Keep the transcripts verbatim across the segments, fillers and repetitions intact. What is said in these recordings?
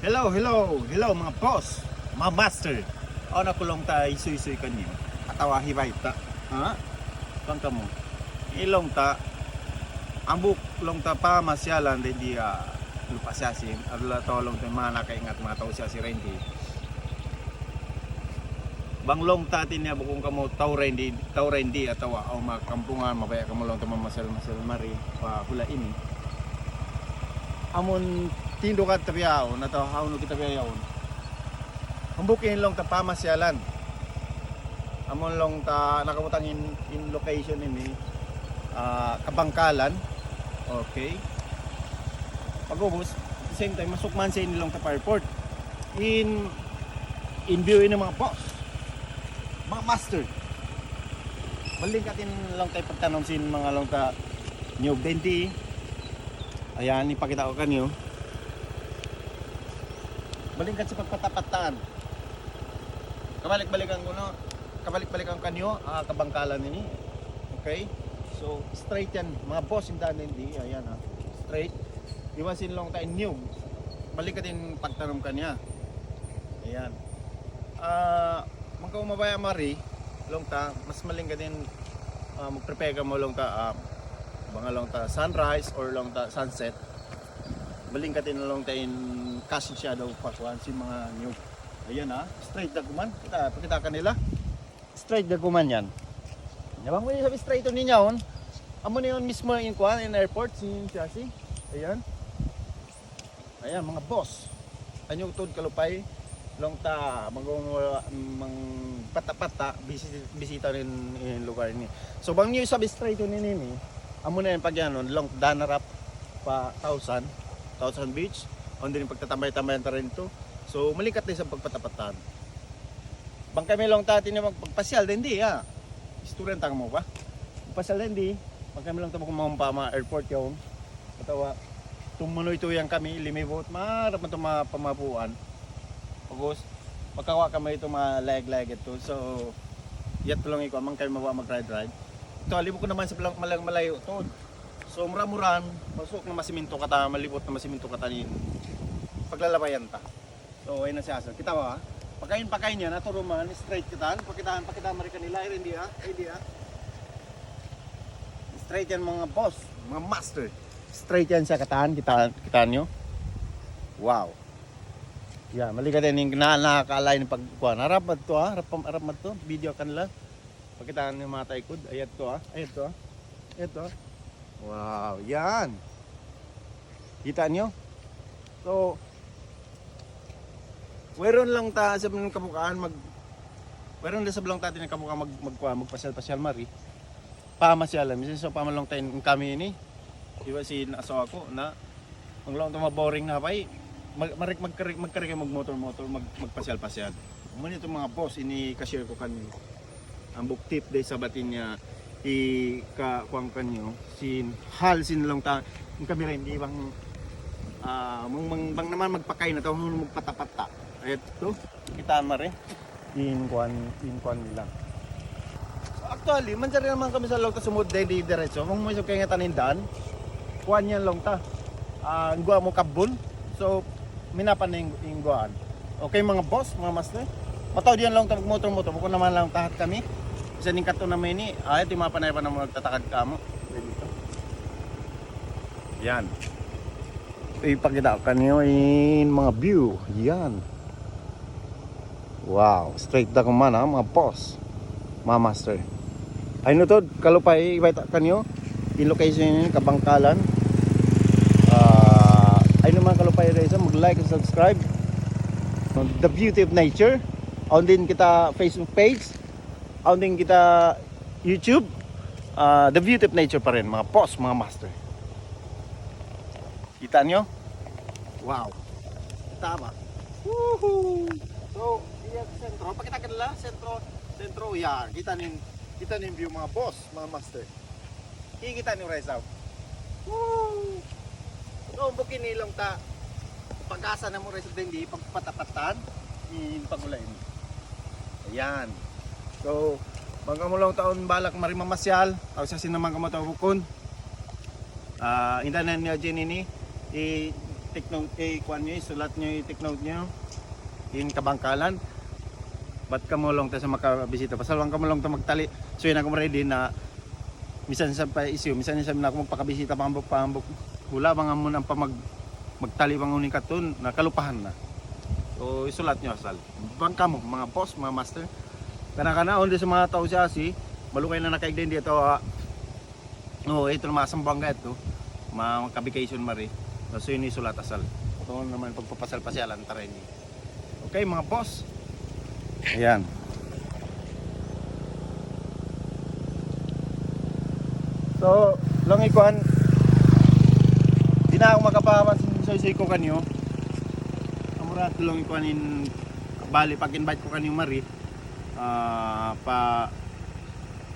Hello, hello, hello, manga boss, manga master. Awn aku laung ta isuy-isuy kaniyu atawa hibayta', ha? Bang kamu, in laung ta, hambuuk laung ta pamasyalan dayn di ha Lupa' Siyasin, adlaw ta laung ta manga nakaingat manga tau Siyasin dayn di. Bang laung ta tiniya bukun kamu tau dayn di, tau dayn di atawa awn manga kampungan, mabaya' kamu laung ta mamasyal-masyal mari pa hula' ini. Amun tindugan ta bihaun atawa hawnu kita bihaun, hambuuk in laung ta pamasyalan. Amun laung ta nakabutang in, in location ini, ah, Kabangkalan. Okay. Pag'ubus, at the same time, masukman siya in laung ta pa airport. In, in view ini, manga boss, manga master. Malingkat in laung ta pagtanum sin manga laung ta niyug dayn di. Ayan, ipakita' ku kaniyu. Malingkat sin pagpata'-pataan. Kabalik-balikan ku, no? Kabalik-balikan ku kaniyu, ah, Kabangkalan ini. Okay? So, straight yan, manga boss, in daan dayn di. Ayan, ha. Straight. Iban sin laung ta in niyug, malingkat in pagtanum kaniya. Ayan. Ah, bang kamu mabaya' mari, laung ta, mas malingkat in, ah, mag-prepare kamu laung ta, ah, bang laung ta sunrise or laung ta sunset. Malingkat in laung ta in cast shadow pa kuwan sin manga niyug. Ayan, ha, straight da kuman. Kita', pakita' kanila. Straight da kuman yan. Nya bang mu isab straight ini yaun, amu na yaun mismo in kuwan, in airport sin Siyasin. Ayan. Ayan, manga boss. Ayaw tuud kalupay laung ta mag-, magpata'-pata', bisi-, bisita in, in lugar ini. So, bang niyu isab straight ini, ini, amu na yan pagyanun, laung ta daan harap pa Tausan, Tausan Beach, awn da in pagtatambay-tambayan ta dayn di. So, malingkat da isab pagpata'-pataan. Bang kami laung ta tiniya mag-, magpasyal dayn di, ha. Istoryahan ta kamu ba? Magpasyal dayn di. Bang kami laung ta bukun maumpa manga airport yaun. Atawa, tumuloy-tuloy yan kami, limibut, maharap man tuud manga pamabuan. Pag'ubus, makawa' kami itu manga layag-layag itu. So, yadtu laung ikuan, bang kami mawa' mag-ride-ride. Ito, alibu ku naman sa bilang malang malayu' tuud. So, mura-murahan, masuk na masiminto katan, malibut na masiminto katan in paglalabayan ta. So, ayun na siya. So, kita' ba? Pakain, pakain yan, ha, turuman, straight katan, pakitaan, pakitaan mari kanila, ayun, di', ha, ayun, di', ha. Straight yan, manga boss, manga master. Straight yan siya katan, kita', kita' niyu. Wow. Yan, malingkat yan in na, nakakaalay in pagkuhan. Harap madtu, ha, harap, harap madtu, video kanila. Pakitaan niyu manga taykud. Ayadtu, ha. Ayadtu, ha. Ayadtu, ha. Wow, yan. Kita' niyu? So, wayruun laung ta sa kabukaan mag-, wayruun da sa laung ta tiniya kabukaan mag-, magkuha, magpasyal-pasyal mari. Pamasyalan. Misan sa pamalaung ta in kami ini, iban sin asawa ku na, bang laung ta maboring na bay, mag-, mag-, magkari-, magkari kamu magmotor-motor, mag-, magpasyal-pasyal. Amu ini manga boss, ini ka-share ku kaniyu. Hambuuk tip da isab bati' niya, i-, ka-, kuwan kaniyu, sin hal sin laung ta, in kami dayn di bang, ah, mang, mang, bang naman magpakain atawa magpata'-pata'. Ayadtu, kita' mari. In kuwan, in kuwan nila. So, actually, manjari naman kami sa laung ta sumud dayn di diretso. Bang mu isab kaingatan in daan, kuwan yan laung ta. Ah, guwa' mu kabbun. So, minapan na in, in guwaan. Okay, manga boss, manga master. Mataud yan laung ta magmotor-motor. Bukun naman laung ta hat kami. Bisan in kadtu naman ini, ay, timapanay pa naman magtatakad kamu. Dito. Yan. Ipakita' ku kaniyu in manga view. Yan. Wow, straight da kuman, ha, manga boss, manga master. Ayaw niyu tuud kalupay, ibayta' kaniyu in location ini, Kabangkalan. Ah, ayaw niyu man kalupay da isab mag-like and subscribe. The Beauty of Nature. Awn din kita Facebook page. Awn din kita YouTube. Ah, The Beauty of Nature pa rin, manga boss, manga master. Kita' niyu? Wow. Kita' ba? Woohoo! So, iya sentro. Pakita' kanila, sentro, sentro. Yan, kita' niyu, kita' niyu in view, manga boss, manga master. Kikita' niyu, Rizal. Woo! So, bukun ini laung ta, pag-asa namu', Rizal, dayn di pagpata'-pataan in pag-ula' ini. Ayan. So, bang kamu laung ta awn balak mari mamasyal, aw sa sino man kamu tau bukun. Ah, indanan niyu hadja ini, i-, Take note, eh, kuan niyu, isulat niyu, take note niyu in kabangkalan. Bat kamu laung ta sa' makabisita. Pasal bang kamu laung ta magtali. So, yan aku ready na misan sa pa issue, misan sa na aku magpakabisita pa hambuuk, pa hambuuk. Wala' bang amun ampa mag-, magtali bang unu in katān, na kalupahan na. So, isulat niyu asal. Bang kamu, mga boss, mga master. Kana-kana, awn di sa mga tau siya si, malugay na nakaigdin dito, ah, oh, ito na mga Sambuwanga ito. Mga kabikaisun mari. So, ini sulat asal. Ito naman pagpapasal-pasyalan, tara ini. Okay, mga boss. Ayan. So, laung ku kuan, di' na aku makapahamas in suysuy ku kaniyu. Amura laung ku kuan in bali pag-invite ku kaniyu mari, ah, pa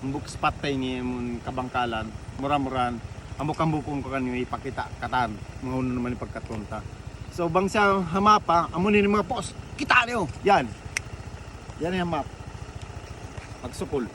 hambuuk spot ta ini amun kabangkalan. Mura-murahan, hambuuk-hambuuk ku kaniyu ipakita' katan. Mga unu naman in pagkatān ta. So, bang sa ha mapa, amu ini in mga boss. Kita' niyu. Yan. Yan in map. Magsukul.